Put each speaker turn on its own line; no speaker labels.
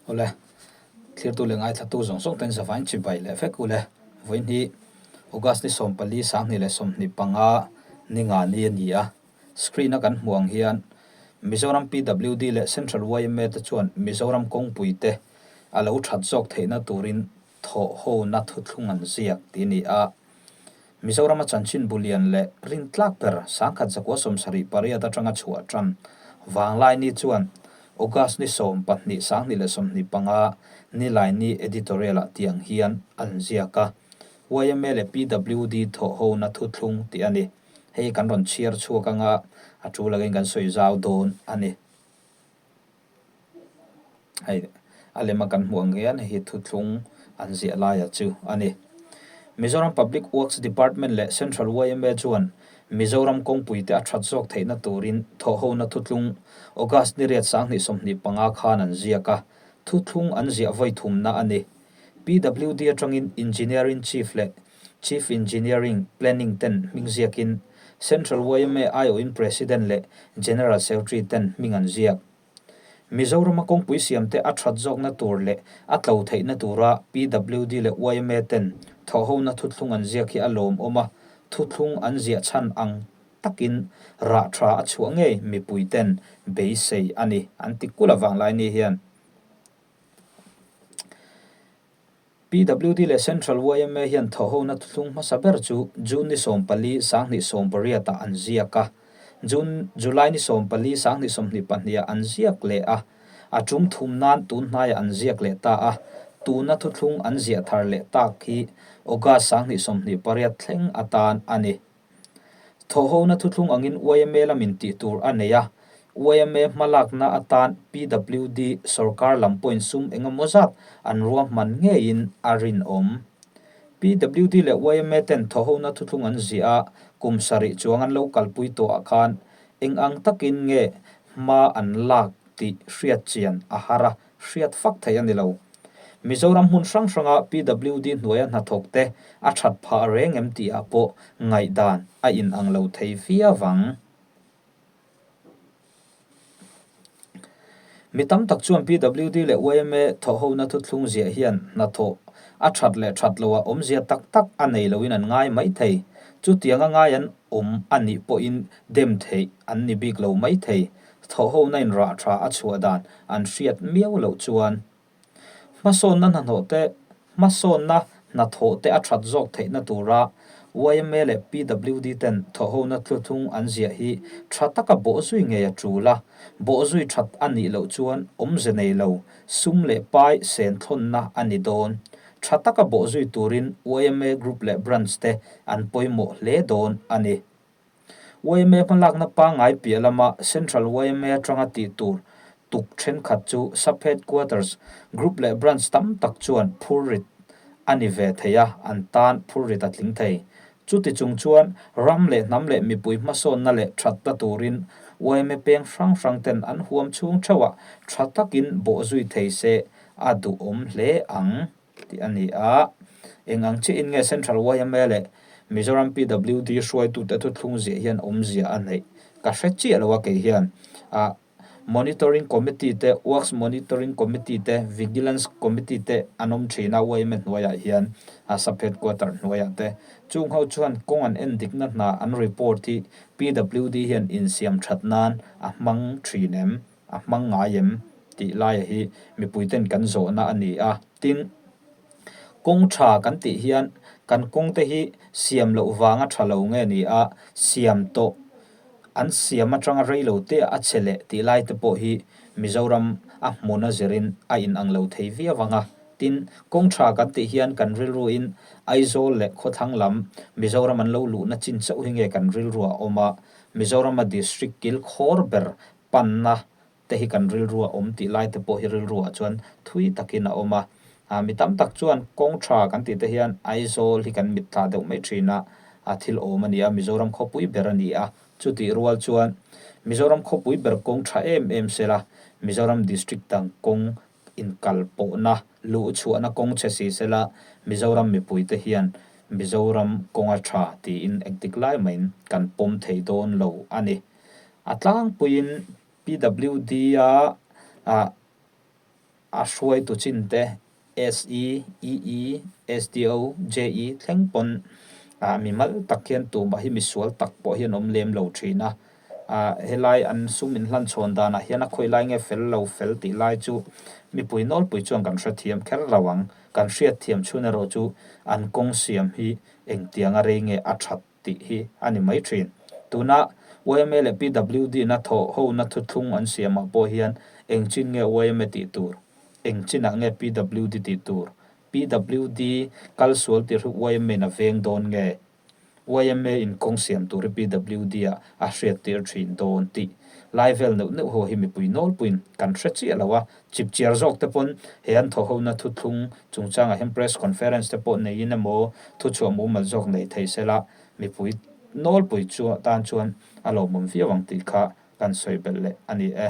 Awle, thlirtu leh ngaithlatu zawng zawng ten zavain chibai leh vek ule. Vawiin hi August ni 14 2025 ni nga ni a ni a. Screen a kan hmuh ang hian Mizoram PWD leh Central yma te chuan Mizoram kawngpui te a lo that zawk theihna turin thawhhona thuthlung an ziak tih a ni a. Mizorama chanchin bu lian leh rintlak ber 1978 atanga chhuah tan Vanglaini chuan August ni 12 2025 Nilaini editorial-ah tiang hian an ziak a, yma leh PWD thawhhona thuthlung tih a ni. Hei kan rawn chhiar chhuak anga a tul angin kan sawi zau dawn a ni. Hei a lema kan hmuh ang hian hei hi thuthlung an ziah laia chu a ni. Mizoram Public Works Department leh Central yma chuan Mizoram kawngpui te a that zawk theihna turin thawhhona thuthlung August ni riat 2025 khan an ziak a, thuthlung an ziah vawi thumna a ni. PWD atangin Engineering Chief leh Chief Engineering Planning ten hming ziakin Central yma aiawhin President leh General Secretary ten hming an ziak. Mizorama kawngpui siamte a that zawkna tur leh a tlo theihna tura PWD leh yma ten thawhhona thuthlung an ziak hi a lawmawm a, thuthlung an ziah chhan ang takin rah tha a chhuah ngei mipui ten beisei a ni an ti kulh avang lai ni hian. PWD leh Central yma hian thawhhona thuthlung hmasa ber chu June ni 14, 2018 ah an ziak a, June, July ni 14, 2022 ah an ziak leh a, a tum thum nan tun hnaiah an ziak leh ta a, tuna thuthlung an ziah thar leh tak hi August 2028 thleng atan a ni. Thawhhona thuthlung angin yma lamin tih tur a nei a, yma hmalakna atan PWD sorkar lam pawhin sum engemaw zat an ruahman ngeiin a rinawm. PWD leh yma ten thawhhona thuthlung an ziah a, kum sarih chuang an lo kalpui tawhah khan eng ang takin nge hma an lak tih hriatchian a har a, hriat fak theih a ni lo. Mizoram hmun hrang hranga PWD hnuaia hnathawk te a that phah reng em tih ah pawh ngaihdan a inang lo thei viau ang. Mi tam tak chuan PWD leh yma thawhhona thuthlung ziah hian hnathawh a that leh that loh ah awmzia tak tak a nei loin an ngai mai thei. Chutianga ngai an awm a nih pawhin dem theih an ni bik lo mai thei. Thawhhona in rah tha a chhuah dan an hriat miau loh chuan hmasawnna hnahnawh te, hmasawnna hnathawh te a that zawk theihna tura yma leh PWD ten thawhhona thluthung an ziah hi tha taka bawhzui ngei a tul a, bawhzui that a nih loh chuan awmze nei lo sum leh pai sen thlawnna a ni dawn. Tha taka bawhzui turin yma group leh branch te an pawimawh hle dawn a ni. Yma hmalakna pangngai piah lama Central yma atanga tih tur tuk thenkhat chu Sub-Headquarters, Group leh Branch tam tak chuan phurrit a ni ve thei a, an tan phurrit a tling thei. Chuti chung chuan ram leh hnam leh mipui hmasawnna leh thatna turin yma peng hrang hrang ten an huam chhung theuhah tha takin bawhzui thei se a duhawm hle ang. tih a ni a, eng ang chiahin nge Central yma leh Mizoram PWD hruaitute thuthlung ziah hian awmzia a neih ka hre chiah lo a kei hian ah Monitoring Committee te, Works Monitoring Committee te, Vigilance Committee te an awm thin a yma hnuaiah hian a Sub Headquarter hnuaiah te chung ho chuan kawng an en dikna hna an report hi PWD hian insiam that nan a hmang thin em? A hmang ngai em? tih laia hi mipuiten kan zawhna a ni a. Tin, kawng tha kan tih hian kan kawng te hi siam loh vanga tha lo nge ni a, siam tawh an siam atanga rei lo te a che leh tih lai te pawh hi Mizoram a hmun a zirin a inang lo thei viau ang a. Tin, kawng tha kan tih hian kan rilruin Aizawl leh khawthlang lam Mizoram an lo luhna chin chauh hi nge kan rilruah a awm a, Mizorama district kil khawr ber panna te hi kan rilru a awm tih lai te pawh hi rilru ah chuan thui takin a awm a, ah mi tam tak chuan kawng tha kan tih te hian Aizawl hi kan mit thla deuh mai thin a, a thil awm a ni a, Mizoram khawpui ber a ni a, chutih rual chuan Mizoram khawpui ber kawng tha em em sela Mizoram district dang kawng inkal pawhna luh chhuahna kawng chhe si sela Mizoram mipui te hian Mizoram kawnga tha tiin engtik lai maiin kan pawm thei dawn lo a ni. A tlangpuiin PWD-a ah A hruaitu chin te SE, EE, SDO, JE thleng pawn mimal tak hian tumah hi misual tak pawh hi an awm lem lo thin a. Helai an sum inhlan chhawn danah hian a khawi lai nge fel lo fel tih lai chu mipui nawlpui chuan kan hrethiam kher lo ang. Kan hriatthiam chhun erawh chu an kawng siam hi engtianga rei nge a that tih hi a ni mai thin. Tuna yma leh PWD na thawh hona thuthlung an siamah pawh hian eng chin nge yma tih tur, eng chinah nge PWD tih tur, PWD kal sual tir hi yma in a veng dawn nge, yma in kawng siam tur hi PWD ah a hriat tir thin dawn tih lai vel neuh neuh ho hi mipui nawlpuiin kan hre chiah lo a, chipchiar zawk te pawn he an thawh hona thuthlung chungchangah hian press conference te pawh neiin emaw thuchhuah mumal zawk nei thei sela mipui nawlpui chu tan chuan a lawmawm viau ang tih kha kan sawi belh leh a ni e.